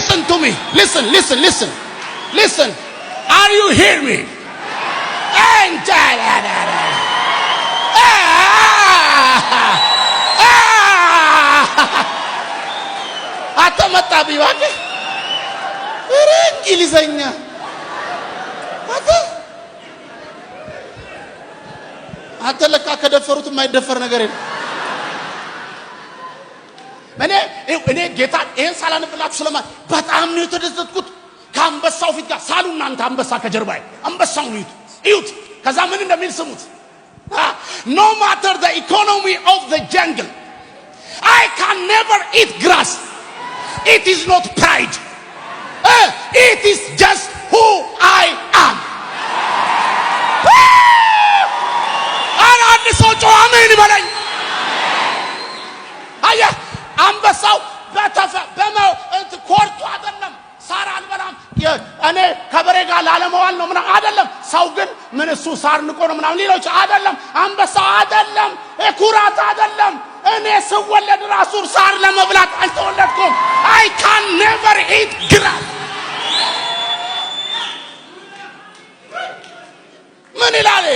Listen to me. Listen, listen, listen, listen. Are you hear me? አተመጣብኝ እባክህ። ኧረ እንግሊዘኛ አንተ አንተ ለካ ከደፈሩት የማይደፈር ነገር የለም። እኔ ጌታ ይሄን ሳላነብላችሁ ስለማ በጣም ነው የተደሰትኩት። ከአንበሳው ፊት ጋር ሳሉ እናንተ አንበሳ ከጀርባዬ አንበሳውን እዩት እዩት። ከዛ ምን እንደሚል ስሙት። No matter the economy of the jungle, I can never eat grass. It is not pride, it is just who I am። ኧረ አንድ ሰው ጮኸ አሜን ይበለኝ። አየህ፣ አንበሳው በተፈ በመ ኮርቶ አይደለም፣ ሳር አልበላም እኔ ከበሬ ጋር ላለመዋል ነው ምናምን አይደለም። ሰው ግን ምን እሱ ሳር ንቆ ነው ምናምን ሌሎች አይደለም። አንበሳው አይደለም፣ ኩራት አይደለም። እኔ ስወለድ ራሱ ሳር ለመብላት አልተወለድኩም። I can never eat grass። ምን ይላል?